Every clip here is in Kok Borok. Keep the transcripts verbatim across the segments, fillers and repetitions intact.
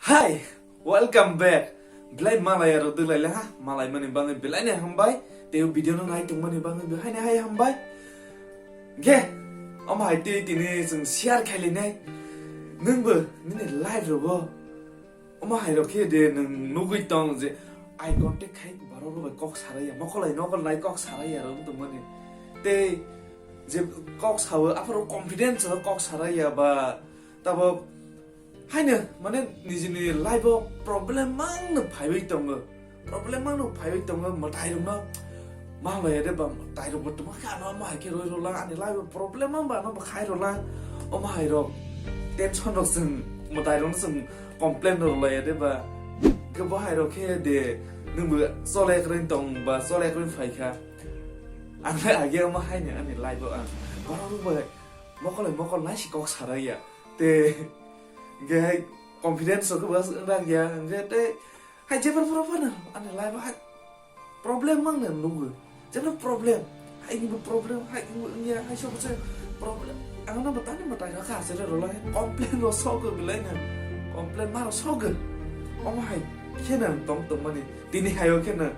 Hi, welcome back. Belai malai aro dwlai le ha, malai mani bangwi belai ni hambai. Tei video no nai tongmani bangwi belai ni hai hambai. Ge, omo hai tei tini chwng share khai linai. Nwngbo nini life rogo omo hai rok khe de nwng nugwi tong je eye contact khai borok rok bai kok sarai ya, mokolai nokol nai kok sarai ya aro wng tongmani. Tei je kok sao aphuru confidence o kok sarai ya ba tabok haino mane nijini life o problem mangno phaiwi tongo, problem mangno phaiwi tongo, mwtai rokno ma bai de ba mwtai rok bo tongma khe ano ma hai khe roi rwla ani life o problem mang ba ano bo khai rwla omo hai rok tension rok chwng mwtai rokno chwng complain rwlai de ba khe bo hai rok khe de nwng bo chole kwrwi tong ba chole kwrwi phai kha ang le age omo haino ani life o ang borok rok bai mokolai mokol nai si kok sarai ya. Te, hingke hai confidence rok kebo wngna ya, hingke te hai jebra phano phano ani life hai problem mangna nugo, jebra problem, hai ni bo problem, hai ni bo wngya, hai sobo se problem, ang no bo tani bo tai kha se rolo complain ro sogo belai na, complain maro sogo, omo hai khena tong tong mani, tini hai o khena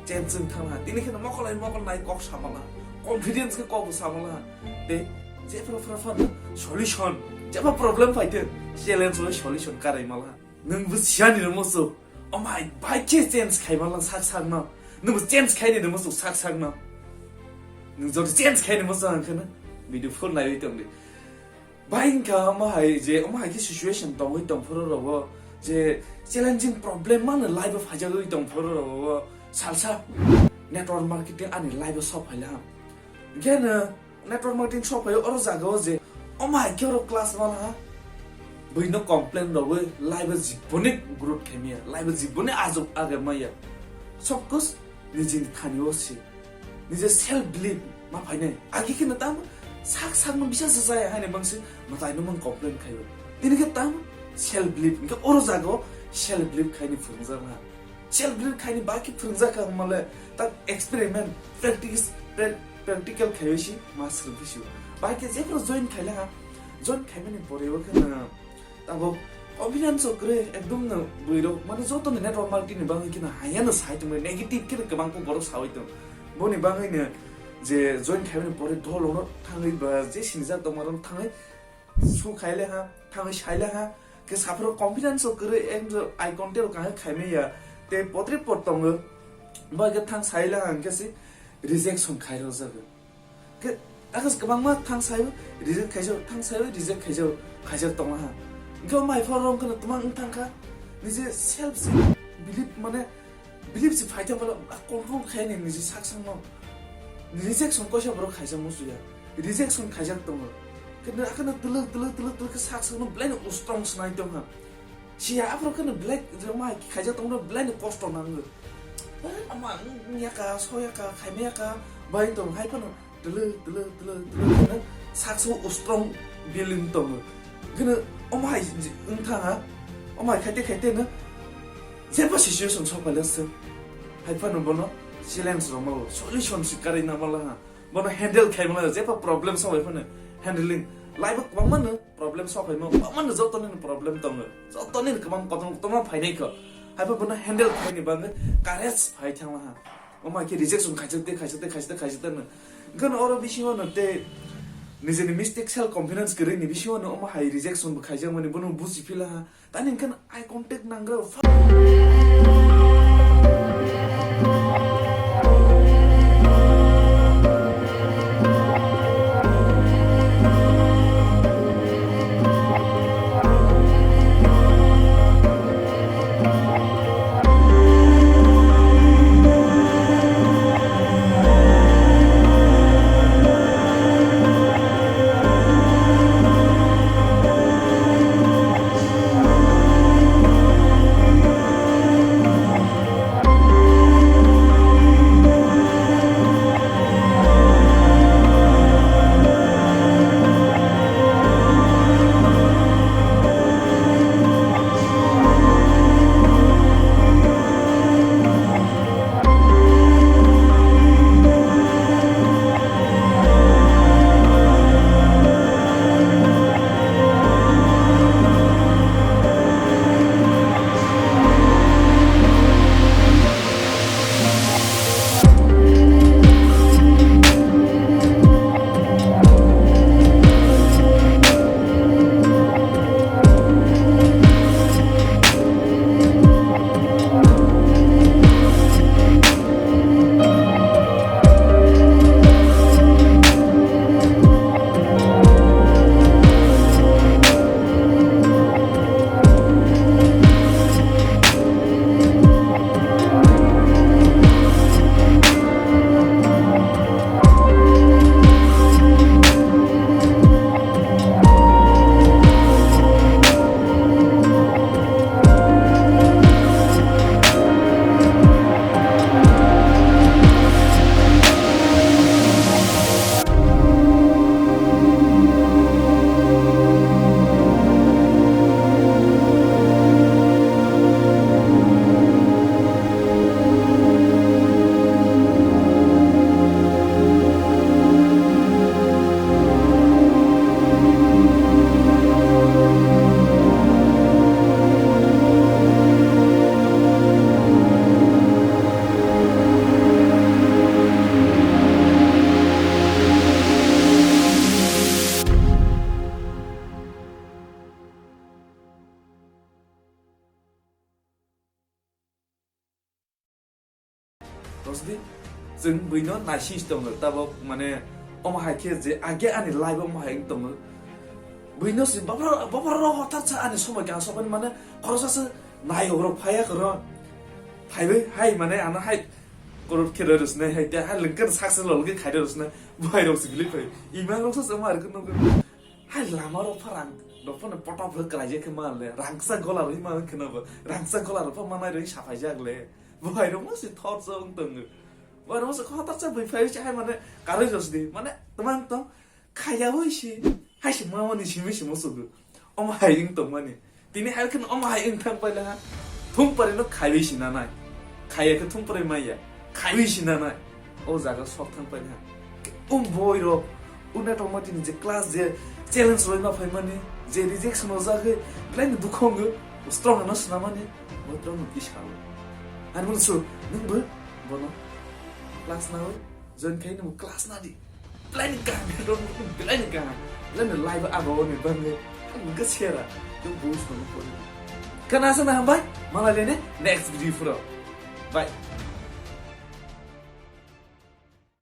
change wng thang ha, tini khena mokol hai mokol nai kok samala, confidence khe kok samala. Tei jebra phano phano solution, jeba problem phaithe challenge o solution karai mala. Nwng bo siyani rw muchuk, omai bai khe change khai mala sak sak no. Nwng bo change khai ni rw muchuk sak sak no. Nwng jodi change khai ni muchuk ang kheno video full naiwi tong di. Bai wngkha omo hai je omo hai khe situation tongwi tong phuru rogo je challenging problem mano life o phaijagwi tong phuru rogo salsa network marketing ani life o sok phaila. Hingke no network marketing sok phaio oro jaga o je omo hai khe oro class mano ha. Buino complain rogwi life o jiboni growth khaimaya, life o jiboni ajok age maya. Sob kuch nijini thani o si. Nije self belief ma phainai. Agi kheno tamo sak sak no bisa se jaya haine bangsi mwtai no mang complain khaio. Tini khe tamo self belief. Hingke oro jaga o self belief khaini phunukjak na. Self belief khaini baki phunukjak kha male ta experiment, practice, pra-, practical khaiwi si ma swrwngphi si. Baki jebro join khaila ha. Join khaimani pore o kheno tabok confidence o kwrwi ekdom no bwrwi rok mane joto ni network marketing ni bagwi kheno haya no sai tongmani negative kheno kwbang khe borok sawi tong. Boni bagwi no je join khaimani pore dol no thangwi ba je sinijak tongma rok thangwi su khaile ha, thangwi saile ha, khe saphuru confidence o kwrwi ekdom eye contact o kaham khaimaya, tei potri pot tongo, bai khe thang saile ha, hingke se rejection khai rw jago. Khe, akas kwbangma thang sayo, reject khaijao, thang sayo, reject khaijao, khaijak tongma ha. Hingke o mai phor rok kheno twmang wng thang kha, nije self se belief mane, belief se phaithang bala, a control khaini nije sak sakno. Rejection koisa borok khaijak musuya. Rejection khaijak tongo. Khe no akheno twlwk, twlwk, twlwk, twlwk khe sak sakno belai no ustrong swnai tong ha. Siya aphuru kheno belai rwma khaijak tongno belai no kosto nango. Eh, ama, wng yaka, so yaka, khaima yaka, bai tong hai phano. Tele, tele, tele, tele, tele, sakso strong building tongo. Gini, omo hai wng thang ha, omo hai khaite khaite no, jeba situation sok phaile se. Hai phano bono challenge rok mago, solution si karwi na mala ha. Bono handle khai mala, jeba problem sok hai phano handling. Life o kwbangma no problem sok hai mo, kwbangma no joto ni problem tongo. Joto ni kwbang kotor kotor phainai kho. Hai phano bono handle khai ni bagwi courage phai thang ha. Omo hai khe rejection khaijak tei, khaijak tei, khaijak tei, khaijak tei no. Hwnkhe no oro bisingo no tei nijini mistake self confidence kwrwini bisingo no omo hai rejection bo khaijak mani bono buji phila ha. Tani hwnkhe no eye contact nangra. Sidi, chwng buino naising tongo, tabok mane omo hai khe je age ani life omo hai wng tongo. Buino si baba, baba ro hotar sa ani somoi kha sobai mane khorosa se nai oro phaya koro. Phaibai hai mane ano hai korot khe rosne hai te hai lengkar sakse lolge khai rosne. Bhai rok si bili phai. Ima rok sa sama ar kono. Hai lama ro pharang. Dopone potop ro krai je khe ma le. Rangsa gola ro ma khe no bo. Rangsa gola ro pa manai ro saphai jak le. Bhai rok mo si thor sa wng tongo. Bhai rok mo si khotar sa bai phai cha hai mane karwi rosdi. Mane tamang tong. Khaya hui si, hai si mama ni simi simo sugu. Omo hai wng tongmani. Tini hai khe omo hai wng thang paila ha. Thung pare no khaiwi si nanai. Khaya khe thung pare maya. Khaiwi si nanai. O jaga sok thang paila ha. Um boi rok. Une tongma tini je class je challenge roi ma phaimani. Je rejection o jagwi. Belai ni dukhongo. Strong no sinamani. Bo strong no kisa. Ani mung su. Nung bo. Bono. Class na oi. Join khai nung class na di. Belai ni kaham, belai ni kaham. Belai ni life abo ni bangwi. Ang ga sera. Tu bus no pori. Kana sana hambai. Malai lene next video phuro. Bye.